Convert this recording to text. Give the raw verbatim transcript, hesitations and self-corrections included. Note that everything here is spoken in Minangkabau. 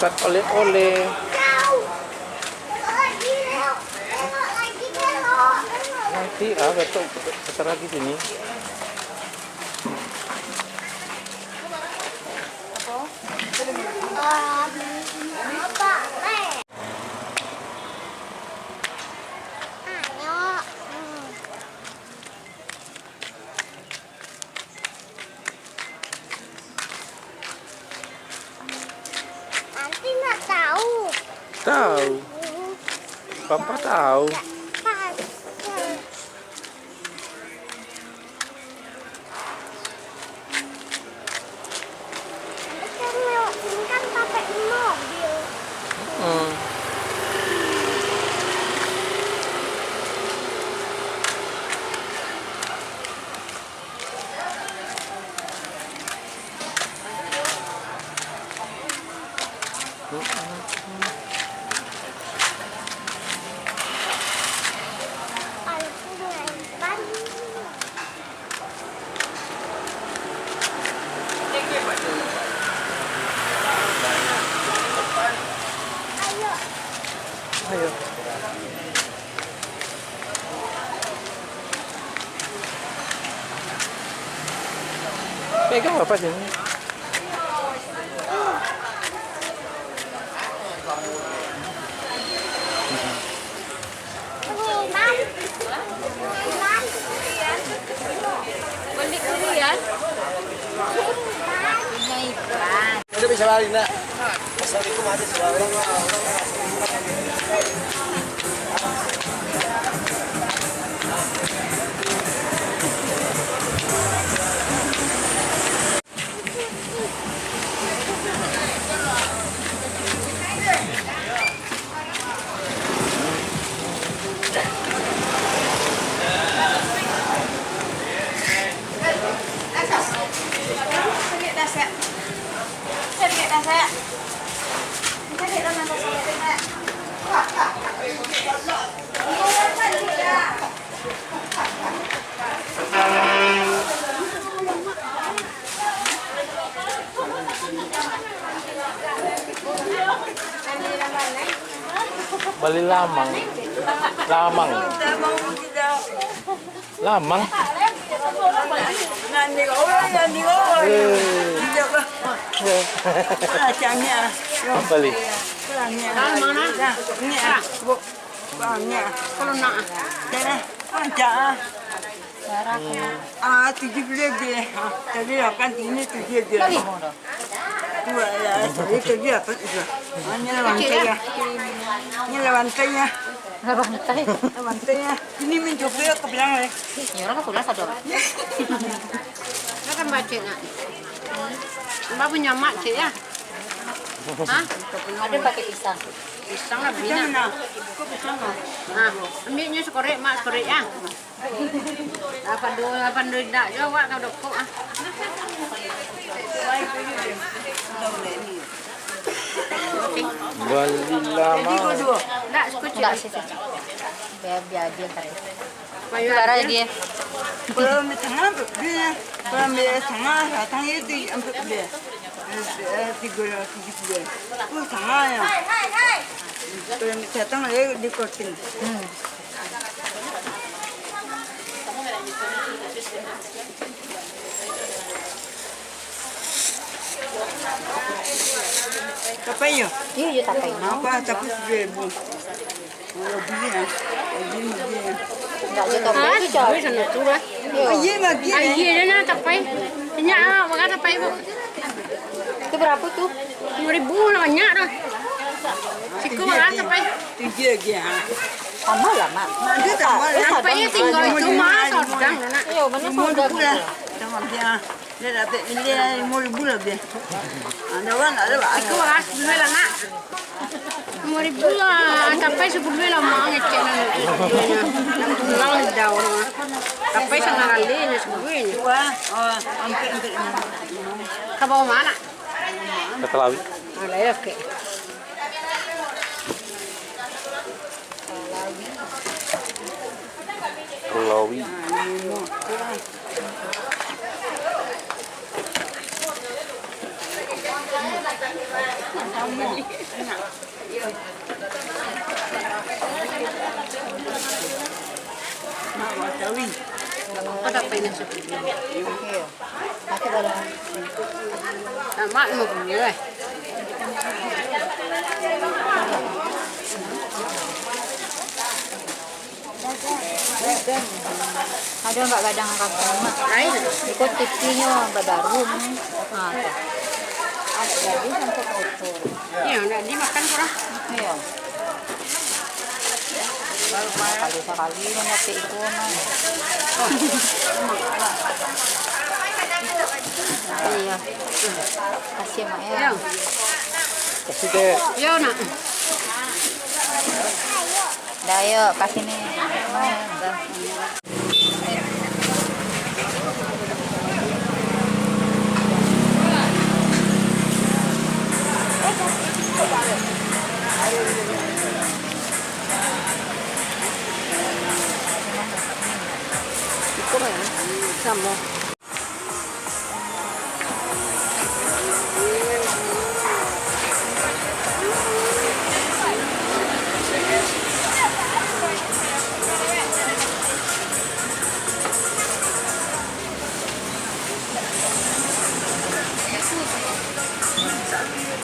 Bukan oleh-oleh. Nanti ah, besok sebentar lagi sini. Nanti nak tahu. Tahu. Papa tahu. Ini kan pakai mobil. Hmm. Ayo. Pegang apa sini? Beli durian. Punya ikan. Udah bisa balik, nak. Assalamualaikum, ada suara. Bali lamang. Lamang. Lamang. Eh. Bali. Lamang, nah. Banyak. Kalau nak. Dah, dah. Banyak. Ah, tujuh puluh lebih. Ah, tadi lapan, ini tujuh lebih. Dua, ya, tadi, tadi lapan itu. Ah, ini lawan saya. Ini lawan saya. Lawan saya. Lawan saya. Ini mencoba ke bilang, eh. Ini orang pulas ada. Kan baca nak. Mbak punya mak cik ya? Hah? Ada pakai pisang. Pisang lah banyak. Nah, ambilnya sekorek, mak, sekorek ya. Lapan dua, lapan dua indak jo awak kau dokok ah. Bali lamang. Indak, sekucik. Indak, sih, sih. Biar, biar dia tadi. Itu darah lagi ya. Kalau ambil tengah, ambil dia. Kalau ambil tengah, datang itu ambil dia. Eh, tiga ratus tujuh puluh. Oh, sama ya. Kalau minta datang, eh, di korting. Hmm. Tapai yo? Iyo, iyo, tapai. Apa, tapai seribu. Indak ado tapai tu, Cak. Aia magi, eh. Aia dah nak tapai. Banyak ah, makan tapai, Bu. Itu berapa tu? Lima ribu lah, banyak dah. Siku makan tapai. Tujuh aja, ah. Tambah lah, Mak. Tapai tinggal itu mah, sodang, nak. Iyo, benar sodang. Tambah aja. Dia dapek miliar lima ribu lebih. Ada orang tak ada, Pak? Aku makan sepuluh lah, nak. Lima ribu lah, tapai sepuluh lah, Mak, ngecek lah. Pulang dah orang. Tapai sangat kali nya sepuluh nya. Wah, oh, hampir, hampir. Ka bawah ma? Ka Talawi. Ada ya, oke. Talawi. Mak, tahu ni. Apa tak payah nasi? Iya. Aku baru. Mak, lima puluh, eh. Ado ndak gadang kaki, Mak? Lain. Iko tipihnyo babaru, Mak. Ha, tu. Iyo, ndak dimakan tu lah. Iyo. Sakali-sakali manyatik iko, Mak. Iyo. Kasih, Mak, yo. Iyo. Kasih, Dek. Yo, Nak. Dah, yo, kasih ni. Iko, Bang, samo.